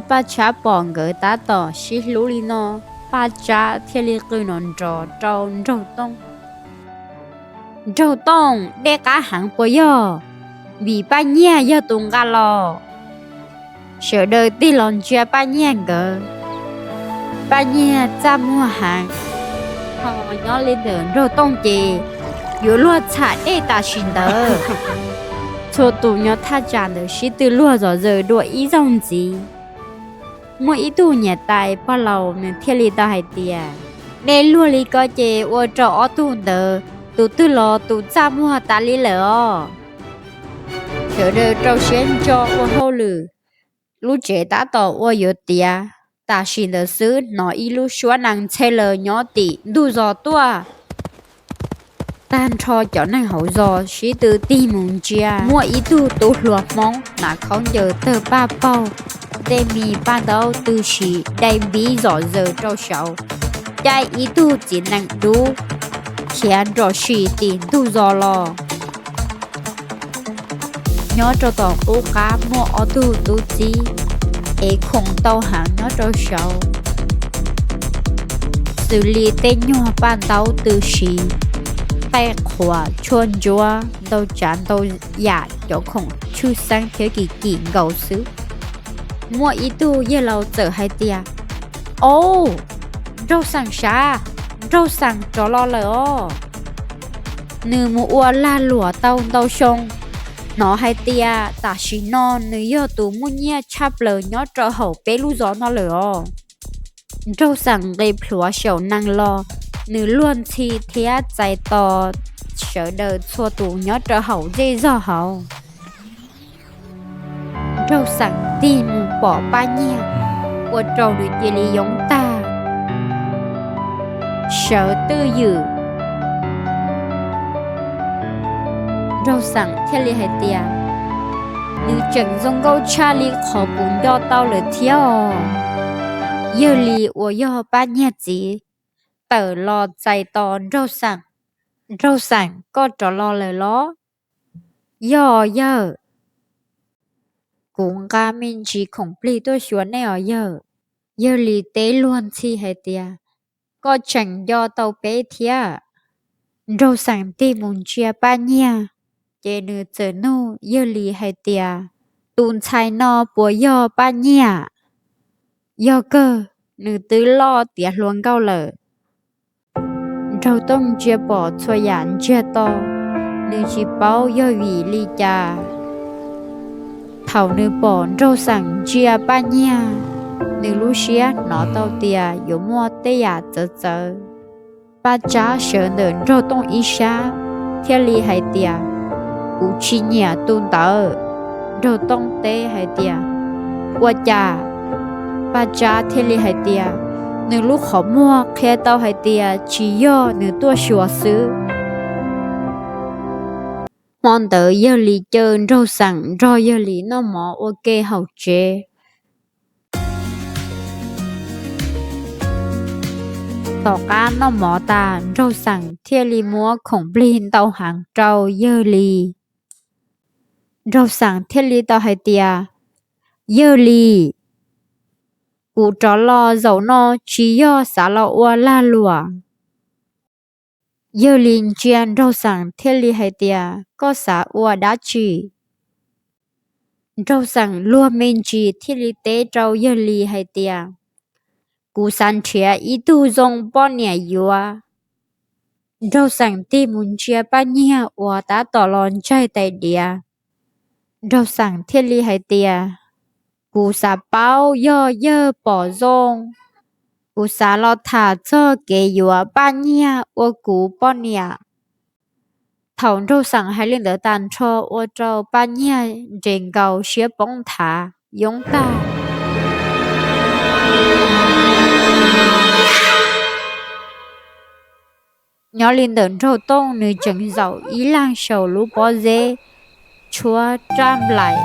Paj Tsab pom nkawd tab tom sib hlub li no, Paj Tsab thiaj li qw nrov nrov rau Nraug Tooj: Nraug Tooj, dej qab heev puas yog? Vim Paj Nyiag yog tus nqa los. Sawv daws tig los ntsia Paj Nyiag nkawd. Paj Nyiag txaj muag heev, ho nyob li ntawm Nraug Tooj ces yuav luag txham dej tam sim ntawd. Txhua tus nyob thaj tsam ntawd sib tw luag zom zaws dua ib zaug ntxiv. Muaj ib tug niam tais pog laus nws thiaj li tau hais tias: Nej luag li ko ces ua rau ob tug ntawd tus twg los tus txaj muag tas li lawm os. Sawv daws rau siab ntso ua hauj lwm. Lub tsev tab tom ua yuav tiav, tam sim ntawd xwb hnov ib lub suab nees ntxhe lawm nyob tim ntug zos tuaj. Tag nrho cov neeg hauv zos sib tw tig mus ntsia, muaj ib tug tub hluas Hmoob hnav khaub ncaws tawg paj paug, tej me paj ntaub tw siv dai npib zom zaws rau saud, caij ib tug txiv nees dub khiav nrom sim tim ntug zos los. Nyob rau tom qub qab muaj ob tug tub txib ev khoom ntau heev nyob rau saud, xws li tej nyuag paj ntaub tw siv, taij qhuas, tshuaj ntsuab, ntau tsav ntau yam cov khoom tshwj xeeb thiab kim kim nkaus xwb. Muaj ib tug yawg laus txawm hais tias: Au, Nraug Xeem sav, Nraug Xeem rov los lawm os. Nws mus ua lag luam tau ntau xyoo, hnov hais tias tam sim no nws yog tus muaj nyiaj tshaj plaws nyob rau hauv peb lub zos no lawm os. Nraug Xeem nqis plhuav saum nees los, nws luag ntxhi thiab txais tos sawv daws txhua tus nyob rau hauv zej zog hauv. Nraug Xeem tig mus pom Paj Nyiag, ua rau nws cia li yoov tag, sawv twj ywm. Nraug Xeem thiaj li hais tias: Nws tseem zoo nkauj tshaj li qhov kuv nco tau lawm thiab os. Yawg Lis uas yog Paj Nyiag txiv tawm los txais tos Nraug Xeem. Nraug Xeem, koj rov los lawm los? Yog yawg. Kuv nqa me ntsis khoom plig tuaj xyuas nej os yawg. Yawg Lis teb luag ntxhi hais tias: Koj tseem nco tau peb thiab? Nraug Xeem tig mus ntsia Paj Nyiag, ces nws txawm nug Yawg Lis hais tias: Tus ntxhais no puas yog Paj Nyiag? Yog kawg, nws twb loj tiav hluas nkauj lawm. Nraug Tooj ntsia pom txhua yam ntsiag to, nws tsis paub yog vim li cas. Thaum nws pom Nraug Xeem ntsia Paj Nyiag, nws lub siab hnov tau tias yuav muaj tej yam txawv txawv. Paj Tsab sawv ntawm Nraug Tooj ib sab, thiaj li hais tias: Kuv tsis nyiam tus ntawd. Nraug Tooj teb hais tias: Ua cas? Paj Tsab thiaj li hais tias: Nws lub qhov muag qhia tau hais tias tsis yog nws tuaj xyuas xwb. Hmo ntawd Yawg Lis caw Nraug Xeem nrog Yawg Lis noj mov ua ke hauv tsev. Tom qab noj mov tas, Nraug Xeem thiaj li muab khoom plig ntau heev rau Yawg Lis. Nraug Xeem thiaj li tau hais tias: Yawg Lis, kuv rov los zaum no tsis yog xav los ua lag luam. Yawg Lis ntsia Nraug Xeem thiaj li hais tias: Koj xav ua dab tsi? Nraug Xeem luag me ntsis thiaj li teb rau Yawg Lis hais tias: Kuv xav nrhiav ib tug zoo poj niam yuav. Nraug Xeem tig mus ntsia Paj Nyiag uas tab tom los ntsaig tais diav. Nraug Xeem thiaj li hais tias: Kuv xav paub yog yawg pom zoo, kuv xav los tham txog kev yuav Paj Nyiag ua kuv poj niam. Thaum Nraug Xeem hais li ntawd tas nrho, ua rau Paj Nyiag nres nkaus siab poob nthav yoob tag. Nyob li ntawm Nraug Tooj, nws tseem zaum ib leeg saum lub pob zeb, tshuab raj nplaim,